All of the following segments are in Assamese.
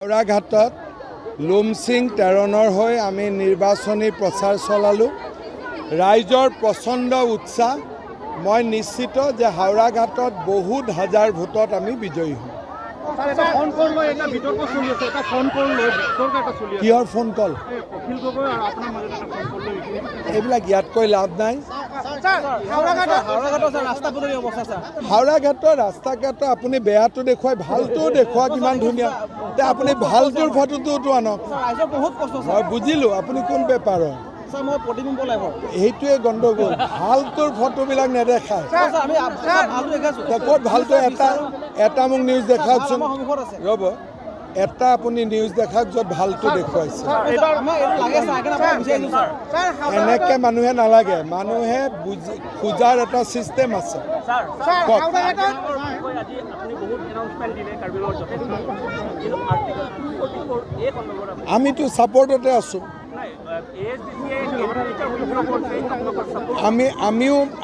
হাওৰাঘাটত লুমচিং টেৰণৰ হৈ আমি নিৰ্বাচনী প্ৰচাৰ চলালোঁ। ৰাইজৰ প্ৰচণ্ড উৎসাহ। মই নিশ্চিত যে হাওৰাঘাটত বহুত হাজাৰ ভোটত আমি বিজয়ী হ'ম। কিহৰ ফোন কল? এইবিলাক ইয়াতকৈ লাভ নাই। হাওৰাঘাটৰ ৰাস্তা ঘাটৰ আপুনি বেয়াটো দেখুৱাই ভালটোও দেখুৱাওক, কিমান ধুনীয়া। এতিয়া আপুনি ভালটোৰ ফটোটোতো আনক। মই বুজিলোঁ আপুনি কোন পেপাৰৰ, সেইটোৱে গণ্ডগোল। ভালটোৰ ফটোবিলাক নেদেখায়। ক'ত ভালটো? এটা এটা মোক নিউজ দেখাওকচোন, ৰ'ব, এটা আপুনি নিউজ দেখাওক য'ত ভালটো দেখুৱাইছে। এনেকৈ মানুহে নালাগে, মানুহে বুজি খোজাৰ এটা চিষ্টেম আছে। আমিতো ছাপৰ্টতে আছোঁ।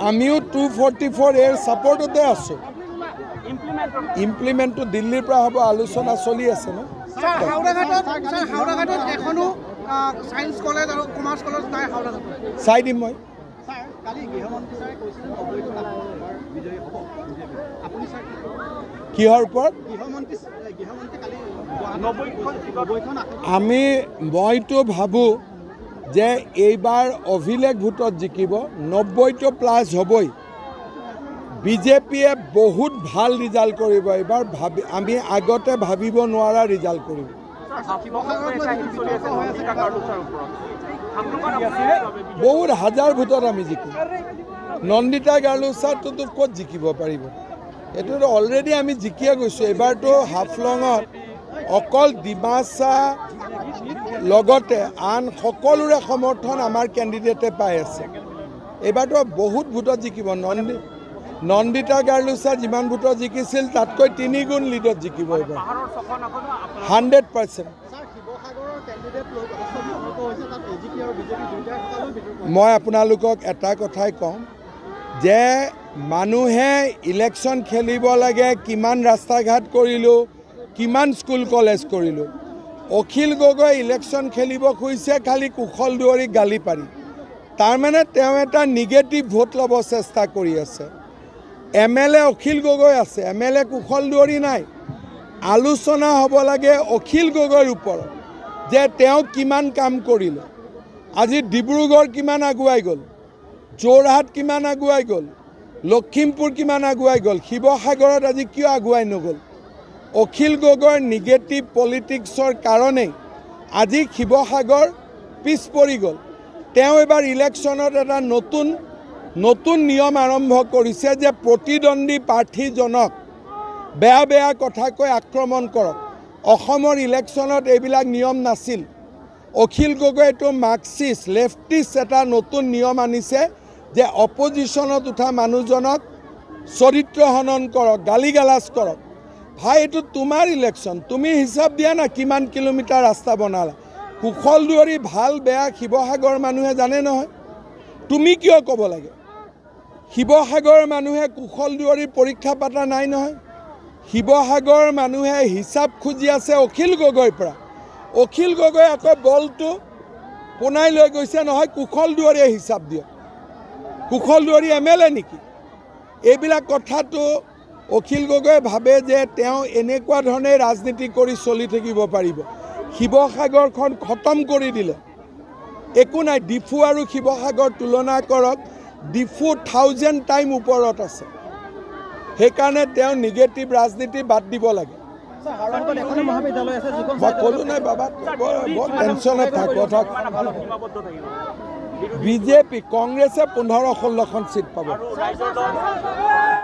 আমিও 244 এৰ ছাপৰ্টতে আছোঁ। ইমপ্লিমেণ্টটো দিল্লীৰ পৰা হ'ব, আলোচনা চলি আছে ন। চাই দিম মই। কিহৰ ওপৰত? মইতো ভাবোঁ যে এইবাৰ অভিলেখ ভোটত জিকিব, 90টো প্লাছ হ'বই। বিজেপিয়ে বহুত ভাল ৰিজাল্ট কৰিব এইবাৰ, আমি আগতে ভাবিব নোৱাৰা ৰিজাল্ট কৰিব। বহুত হাজাৰ ভোটত আমি জিকিম। নন্দিতা গাৰ্লোচাটোতো ক'ত জিকিব পাৰিব? এইটোতো অলৰেডি আমি জিকিয়ে গৈছোঁ। এইবাৰতো হাফলঙত অকল ডিমাচা লগতে আন সকলোৰে সমৰ্থন আমাৰ কেণ্ডিডেটে পাই আছে। এইবাৰতো বহুত ভোটত জিকিব। নন্দিতা গাৰ্লোচা যিমান ভোটত জিকিছিল তাতকৈ 3 গুণ লিডত জিকিব এইবাৰ, 100%। মই আপোনালোকক এটা কথাই কওঁ যে মানুহে ইলেকশ্যন খেলিব লাগে, কিমান ৰাস্তা ঘাট কৰিলোঁ, কিমান স্কুল কলেজ কৰিলোঁ। অখিল গগৈ ইলেকশ্যন খেলিব খুজিছে খালি কুশল দুৱৰীক গালি পাৰি, তাৰমানে তেওঁ এটা নিগেটিভ ভোট ল'ব চেষ্টা কৰি আছে। MLA Akhil Gogoi আছে, MLA Kushal Duwary নাই। আলোচনা হ'ব লাগে অখিল গগৈৰ ওপৰত যে তেওঁ কিমান কাম কৰিলে, আজি ডিব্ৰুগড় কিমান আগুৱাই গ'ল, যোৰহাট কিমান আগুৱাই গ'ল, লখিমপুৰ কিমান আগুৱাই গ'ল, শিৱসাগৰত আজি কিয় আগুৱাই নগ'ল? অখিল গগৈৰ নিগেটিভ পলিটিক্সৰ কাৰণেই আজি শিৱসাগৰ পিছ পৰি গ'ল। তেওঁ এইবাৰ ইলেকশ্যনত এটা নতুন নতুন নিয়ম আৰম্ভ কৰিছে যে প্ৰতিদ্বন্দ্বী প্ৰাৰ্থীজনক বেয়া বেয়া কথা কৈ আক্ৰমণ কৰক। অসমৰ ইলেকশ্যনত এইবিলাক নিয়ম নাছিল। অখিল গগৈ এইটো মাৰ্কচিষ্ট লেফটিষ্ট এটা নতুন নিয়ম আনিছে যে অপজিশ্যনত উঠা মানুহজনক চৰিত্ৰ হনন কৰক, গালি গালাজ কৰক। ভাই, এইটো তোমাৰ ইলেকশ্যন, তুমি হিচাপ দিয়া না কিমান কিলোমিটাৰ ৰাস্তা বনালা। কুশল দুৱৰী ভাল বেয়া শিৱসাগৰ মানুহে জানে নহয়, তুমি কিয় ক'ব লাগে? শিৱসাগৰৰ মানুহে কুশল দুৱৰীৰ পৰীক্ষা পাতা নাই নহয়। শিৱসাগৰৰ মানুহে হিচাপ খুজি আছে অখিল গগৈৰ পৰা। অখিল গগৈ আকৌ বলটো পোনাই লৈ গৈছে নহয়, কুশল দুৱৰীয়ে হিচাপ দিয়ক। কুশল দুৱৰী MLA নেকি? এইবিলাক কথাটো অখিল গগৈয়ে ভাবে যে তেওঁ এনেকুৱা ধৰণে ৰাজনীতি কৰি চলি থাকিব পাৰিব। শিৱসাগৰখন খতম কৰি দিলে, একো নাই। ডিফু আৰু শিৱসাগৰ তুলনা কৰক, ডিফু 1000 টাইম ওপৰত আছে। সেইকাৰণে তেওঁ নিগেটিভ ৰাজনীতি বাদ দিব লাগে। মই ক'লো নাই বাবা, বৰ টেনশ্যনত থাক। বিজেপি কংগ্ৰেছে 15-16খন চিট পাব।